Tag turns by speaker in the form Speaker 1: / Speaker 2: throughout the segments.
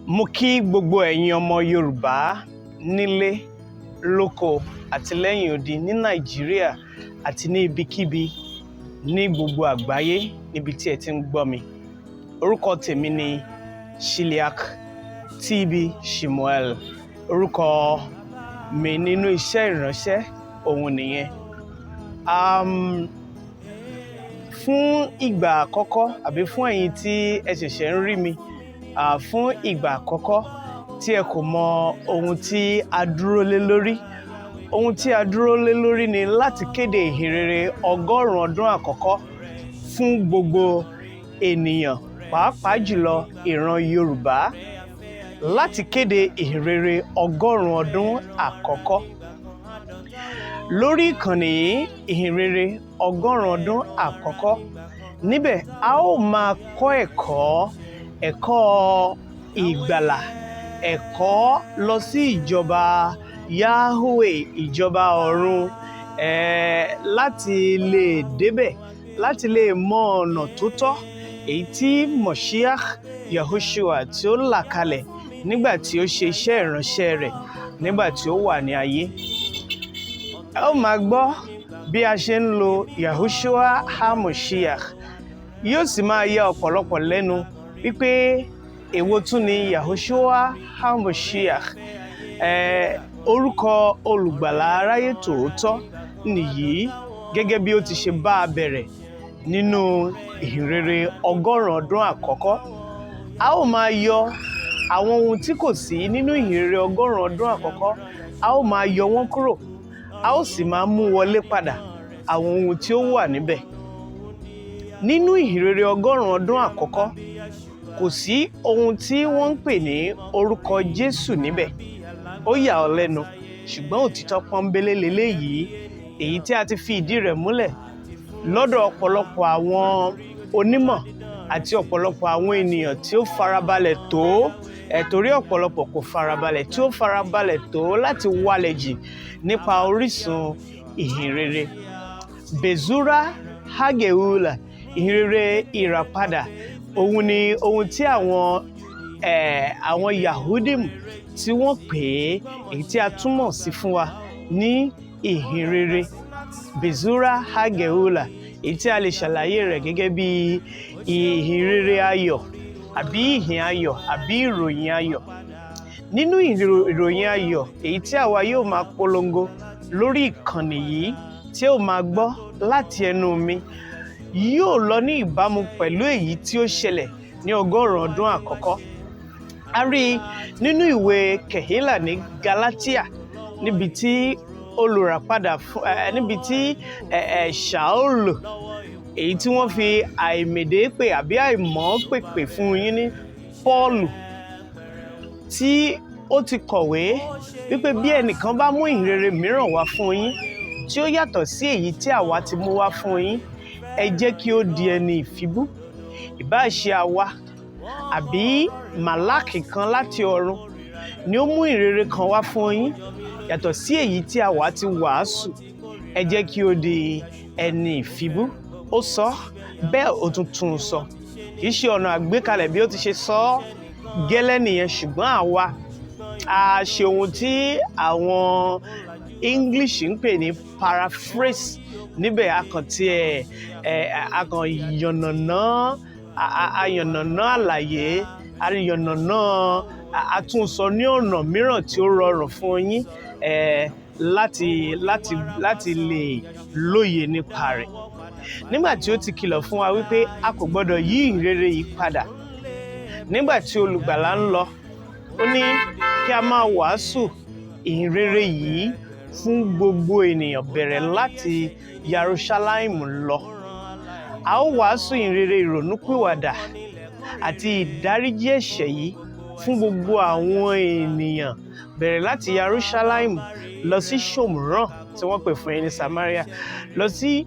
Speaker 1: Mo kí gbogbo ẹ̀yin ọmọ Yorùbá nílé, lóko àti lẹ́yìn odi ní Nàìjíríà àti ní ibikíbi ní gbogbo àgbáyé níbi tí ẹ ti ń gbọ́ mi. Orúkọ tèmi ni Shiliak TB Shimuel. Orúkọ mi nínú iṣẹ́ ìránṣẹ́ òun nìyẹn. Fún ìgbà àkọ́kọ́ àbí fún ẹ̀yin tí ẹ ṣẹ̀ṣẹ̀ ń rí mi, fún ìgbà àkọ́kọ́ tí ẹ kò mọ ohun tí a dúró lé lórí. Ohun tí a dúró lé lórí ni láti kéde ìhìnrere 100 ọdún àkọ́kọ́ fún gbogbo ènìyàn, pàápàá jùlọ ìran Yorùbá, láti kéde ìhìnrere 100 ọdún àkọ́kọ́. Lórí ìkànnì yìí, ìhìnrere 100 ọdún àkọ́kọ́, níbẹ̀ a ó máa kọ́ ẹ̀kọ́, ẹ̀kọ́ ìgbàlà, ẹ̀kọ́ lọ sí ìjọba Yahweh, ìjọba ọ̀run, láti lè débẹ̀, láti lè mọ ọ̀nà tó tọ́, èyí tí Moshiach Yahushua tí ó là kalẹ̀ nígbà tí ó ṣe iṣẹ́ ìránṣẹ́ rẹ̀ nígbà tí ó wà ní ayé. Ẹ ó máa gbọ́ bí a ṣe ń lo Yahushua HaMoshiach. Yóò sì máa ya ọ̀pọ̀lọpọ̀ lẹ́nu wípé èwo tún ni Yahushua HaMoshiach. Orúkọ olùgbàlà aráyé tòótọ́ nìyí gẹ́gẹ́ bí ó ti ṣe bá a bẹ̀rẹ̀ nínú ìhìnrere 100 ọdún àkọ́kọ́. A ó máa yọ àwọn ohun tí kò sí nínú ìhìnrere 100 ọdún àkọ́kọ́, a ó máa yọ wọ́n kúrò, a ó sì máa mú wọlé padà àwọn ohun tí ó wà níbẹ̀. Nínú ìhìnrere 100 ọdún àkọ́kọ́, kò sí ohun tí wọ́n ń pè ní orúkọ Jésù níbẹ̀. Ó yà ọ́ lẹ́nu, ṣùgbọ́n òtítọ́ pọ́nbélé leléyìí, èyí tí a ti fi ìdí rẹ̀ múlẹ̀ lọ́dọ̀ ọ̀pọ̀lọpọ̀ àwọn onímọ̀ àti ọ̀pọ̀lọpọ̀ àwọn ènìyàn tí ó farabalẹ̀ tó, torí ọ̀pọ̀lọpọ̀ kò farabalẹ̀, tí ó farabalẹ̀ tó láti walẹ̀ jì nípa orísun ìhìnrere. Bezura Hageula, ìhìnrere ìràpadà, òun ni ohun tí àwọn Yahudim tí wọ́n pè é, èyí tí a túmọ̀ sí fún wa ní ìhìnrere. Bezura Hageula, èyí tí a lè ṣàlàyé rẹ̀ gẹ́gẹ́ bí ìhìnrere ayọ̀ àbí ìhìn ayọ̀ àbí ìròyìn ayọ̀. Nínú ìròyìn ayọ̀ èyí tí àwa yóò máa polongo lórí ìkànnì yìí tí ó máa gbọ́ láti ẹnu mi yóò lọ ní ìbámu pẹ̀lú èyí tí ó ṣẹlẹ̀ ní 100 ọdún àkọ́kọ́. A rí i nínú ìwé Kehila ní Galatia níbi tí olùràpadà fún, níbi tí Ṣaulu, èyí tí wọ́n fi àìmèdè pè àbí àìmọ̀ pè pè fún yín ní Pọ́ọ̀lù, tí ó ti kọ̀wé wípé bí ẹnìkan bá mú ìhìnrere mìíràn wá fún yín tí ó yàtọ̀ sí èyí tí àwa ti mú wá fún yín, ẹ jẹ́ kí ó di ẹni ìfibú. Ìbá ṣe àwa àbí màláàkì kan láti ọ̀run ni ó mú ìhìnrere kan wá fún yín yàtọ̀ sí èyí tí àwa ti wàásù, ẹ jẹ́ kí ó di ẹni ìfibú. Ó sọ bẹ́ẹ̀, ó tún tún un sọ. Kì í ṣe ọ̀nà àgbékalẹ̀ bí ó ti ṣe sọ ọ́ gẹ́lẹ́ nìyẹn, ṣùgbọ́n àwa a ṣe ohun tí àwọn English ń pè ní paraphrase níbẹ̀. A kàn tí ẹ, ẹ, a kàn yànnàná, a yànnàná àlàyé, a yànnàná, a tún sọ ní ọ̀nà mìíràn tí ó rọrùn fún yín, láti lè lóye nípa rẹ̀. Nígbà tí ó ti kìlọ̀ fún wa wípé a kò gbọdọ̀ yí ìhìnrere yìí padà. Nígbà tí olùgbàlà ń lọ, ó ní kí a máa wàásù ìhìnrere yìí fún gbogbo ènìyàn bẹ̀rẹ̀ láti Yerushalem lọ. A ó wàásù ìhìnrere ìrònúpìwàdà àti ìdáríjì ẹ̀ṣẹ̀ yìí fún gbogbo àwọn ènìyàn bẹ̀rẹ̀ láti Yerushalem lọ sí Shomron tí wọ́n pè fún yín ní Samaria, lọ sí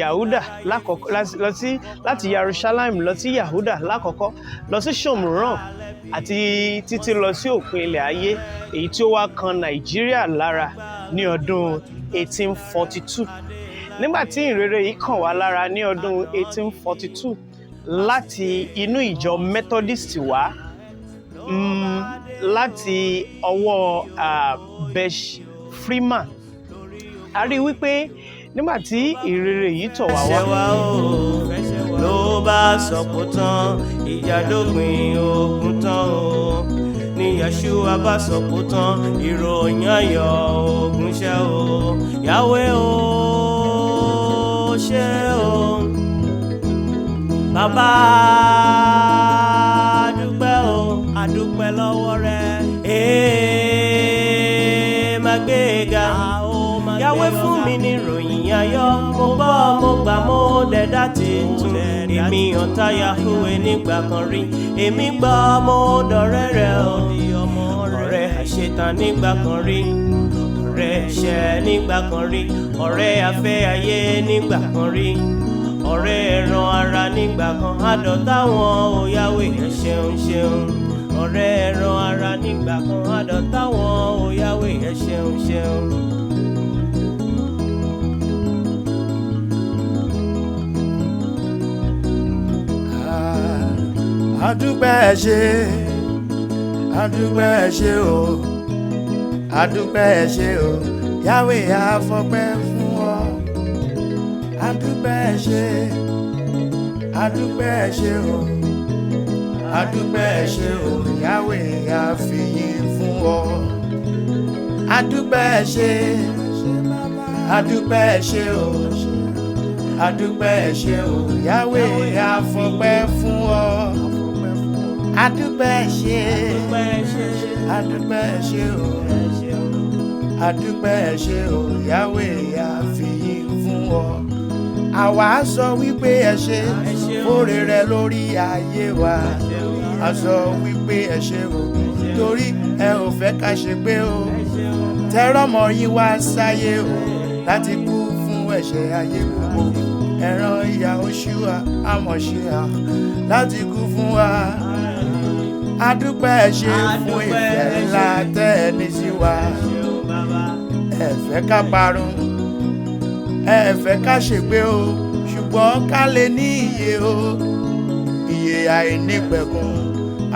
Speaker 1: Yahuda lákọ̀ọ́kọ́, lọ sí láti Yerushalem lọ sí Yahuda lákọ̀ọ́kọ́, lọ sí Shomron àti títí lọ sí òpin ilẹ̀ ayé, èyí tí ó wá kan Nàìjíríà lára ní ọdún 1842. Nígbà tí ìhìnrere yìí kàn wá lára ní ọdún 1842 láti inú ìjọ Methodist wá, láti ọwọ́ Besh Freeman. A rí i wípé nígbà tí ìrere yìí tọ̀ wá wá,
Speaker 2: Ṣe wá o, ló bá sọ̀kò tán, ìjà dópin, ogun tán o. Ní Yeshua bá sọ̀kò tán, ìròyìn ayọ̀, ogun ṣẹ́ o. Yahweh o, ṣé o, bàbá, dúpẹ́ o, àdúpẹ́ lọ́wọ́ rẹ. Ee, máa gbé e ga. Yahweh fún mi ní ìròyìn ayọ̀, mo gbọ́, mo gbà, mo dẹ̀dá tuntun. Èmi ọ̀tá Yahweh nígbà kan rí, èmi gbọ́, mo dọ̀rẹ́ rẹ̀ o. Ọ̀rẹ́ àṣetán nígbà kan rí, ọ̀rẹ́ ẹ̀ṣẹ̀ nígbà kan rí, ọ̀rẹ́ afẹ́ ayé nígbà kan rí, ọ̀rẹ́ ẹran ara nígbà kan, àdọ̀tá wọn ò. Yahweh, ẹ ṣeun ṣeun. Ọ̀rẹ́ ẹran ara nígbà kan, àdọ̀tá wọn ò. Yahweh, ẹ ṣeun ṣeun.
Speaker 3: Adúpẹ́, ẹ ṣé, adúpẹ́, ẹ ṣé o, adúpẹ́, ẹ ṣé o, Yahweh, àfọpẹ́ fún ọ. Adúpẹ́, ẹ ṣé, adúpẹ́, ẹ ṣé o, adúpẹ́, ẹ ṣé o, Yahweh, àfìyìn fún ọ. Adúpẹ́, ẹ ṣé, adúpẹ́, ẹ ṣé o, adúpẹ́, ẹ ṣé o, Yahweh, àfọpẹ́ fún ọ. Adúpẹ́, ẹ ṣé, adúpẹ́, ẹ ṣé o, adúpẹ́, ẹ ṣé o, Yahweh, àfìyìn fún ọ. Àwa sọ wípé ẹ ṣé fóore rẹ lórí ayé wa. A sọ wípé ẹ ṣé o, torí ẹ ò fẹ́ ká ṣe pé o tẹrọmọ yín wá sáyé o láti kú fún ẹ̀ṣẹ̀ ayé gbogbo. Ẹran ìyá Oṣùà àmọ̀ṣíà láti kú fún wa. Adúpẹ́, ẹ ṣé fún ìfẹ́ ńlá tẹ́ ẹ ní sí wa. Ẹ fẹ́ ká parun, ẹ fẹ́ ká ṣègbé o, ṣùgbọ́n ká lè ní ìyè o, ìyè àìnípẹ̀kun.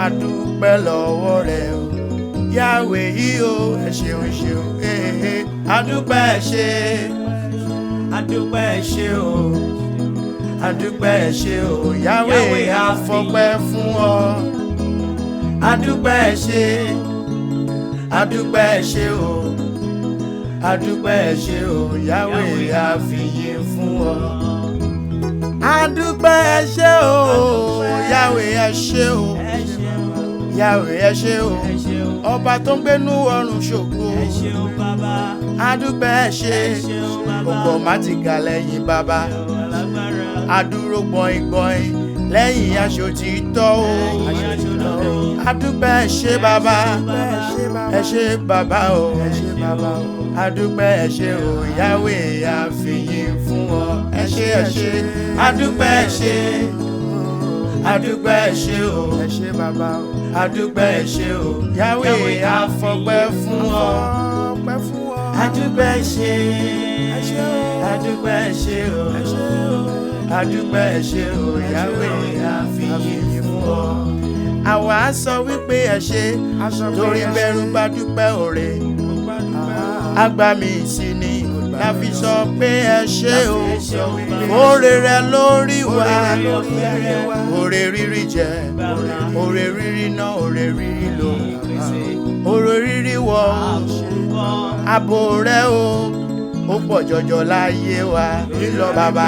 Speaker 3: Adúpẹ́ lọ́wọ́ rẹ o, Yahweh yìí o, ẹ ṣeun ṣeun ee. Adúpẹ́, ẹ ṣé, adúpẹ́, ẹ ṣé o, adúpẹ́, ẹ ṣé o, Yahweh, àfọpẹ́ fún ọ. Adúpẹ́, ẹ ṣé, adúpẹ́, ẹ ṣé o, adúpẹ́, ẹ ṣé o, Yahweh, àfìyìn fún ọ. Adúpẹ́, ẹ ṣé o, Yahweh, ẹ ṣé o, Yahweh, ẹ ṣé o, ọba tó ń gbénú ọ̀run ṣògo. Adúpẹ́, ẹ ṣé, ògbọ̀ má ti gà lẹ́yìn bàbá, adúró gbọ̀ngbọ̀n lẹ́yìn aṣọ tí tọ́ o. Adúpẹ́, ẹ ṣé bàbá, ẹ ṣé bàbá o, adúpẹ́, ẹ ṣé o, Yahweh, àfìyìn fún ọ. Ẹ ṣé, ẹ ṣé, adúpẹ́, ẹ ṣé, adúpẹ́, ẹ ṣé o, adúpẹ́, ẹ ṣé o, Yahweh, àfọpẹ́ fún ọ. Adúpẹ́, ẹ ṣé, adúpẹ́, ẹ ṣé o, adúpẹ́, ẹ ṣé o, Yahweh, àfìyìn fún ọ. Àwa sọ wípé ẹ ṣé torí bẹ́rù bá dúpẹ́ òre, àgbà mi sì ni la fi sọ pé ẹ ṣé o. Oore rẹ lórí wa, oore rírí jẹ, oore rírí ná, oore rírí lò, oore rírí wọ̀, ààbò rẹ o, ó pọ̀ jọjọ láyé wa bàbá.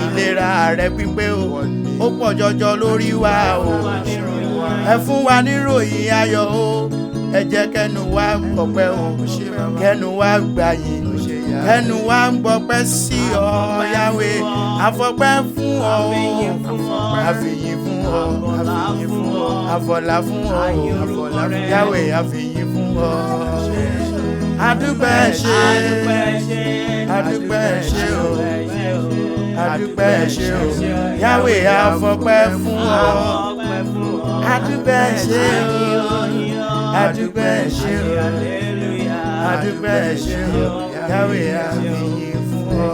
Speaker 3: Ìlera rẹ pípé o, ó pọ̀ jọjọ lórí wa o. Ẹ fún wa níròyìn ayọ̀ o, ẹ jẹ́ kẹ́nu wa gbọpẹ́ o, kẹ́nu wa gbàyìn, kẹ́nu wa ń gbọpẹ́ sí ọ, Yahweh. Àfọpẹ́ fún ọ, àfìyìn fún ọ, àfọlá fún ọ, Yahweh, àfìyìn fún ọ. Adúpẹ́, ṣé, adúpẹ́, ṣé o, adúpẹ́, ṣé o, Yahweh, àfọpẹ́ fún ọ. Adúpẹ́, ṣé o, adúpẹ́, ṣé o, adúpẹ́, ṣé o, Yahweh, àfìyìn fún ọ.